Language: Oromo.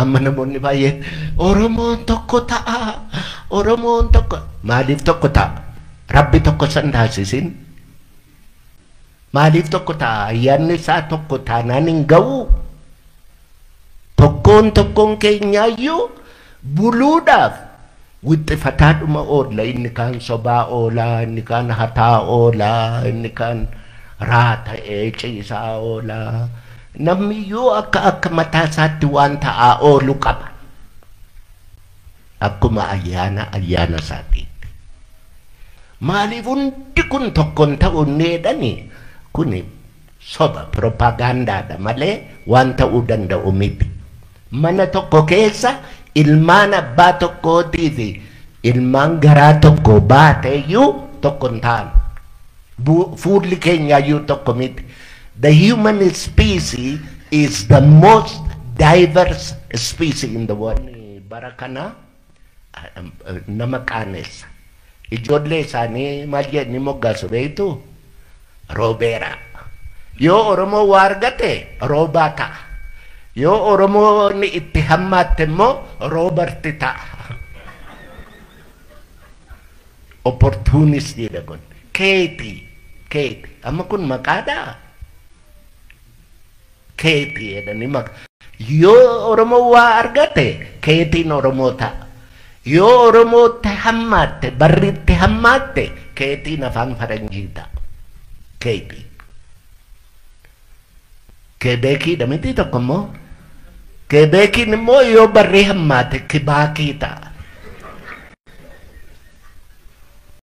Amma namoonni baay'een Oromoon tokko ta'a, Oromoon tokko maaliif tokko ta'a? Rabbi tokko san taasisin. Maaliif tokko ta'a? Ayyaanni isaa tokko taanaan hin ga'u. Tokkoon tokkoon keenyaayyuu buluudhaaf wixxifataadhuma oolla. Inni kaan sobaa oolaa, inni kaan hataa oolaa, inni kaan raata'ee ciisaa oolaa. Namniyyuu akka akka mataa isaatti waan ta'aa oolu qaba. Akkuma ayyaana ayyaana isaatiitti. Maaliif hundi kun tokkoon ta'uu hin jedhani? Kuni soba propagaandaadha malee waan ta'uu danda'u miti. Mana tokko keessa ilmaan abbaa tokkootii fi ilmaan garaa tokko baateeyyuu tokko hin ta'an. Fuulli keenyaayyuu tokko miti. The human species is the most diverse species in the world. Bara kana nama qaanessa. Ijoollee isaanii maal jedhanii moggaasu beektu? Roobeera. Yoo Oromoo waa argate roobaa ta'a. Yoo Oromoon itti hammaatte immoo roobarti ta'a. Opportunist jedha kun. Keeti. Keeti. Amma kun maqaadhaa? Keeti jedhanii maqaa. Yoo Oromoo waa argate keetiin Oromoo ta'a. Yoo Oromootti hammaatte barritti hammaatte keetiin afaan faranjii ta'a. Keetii. Keebeekiidha miti tokko immoo. Keebeekiin immoo yoo barri hammaate kibaakii ta'a.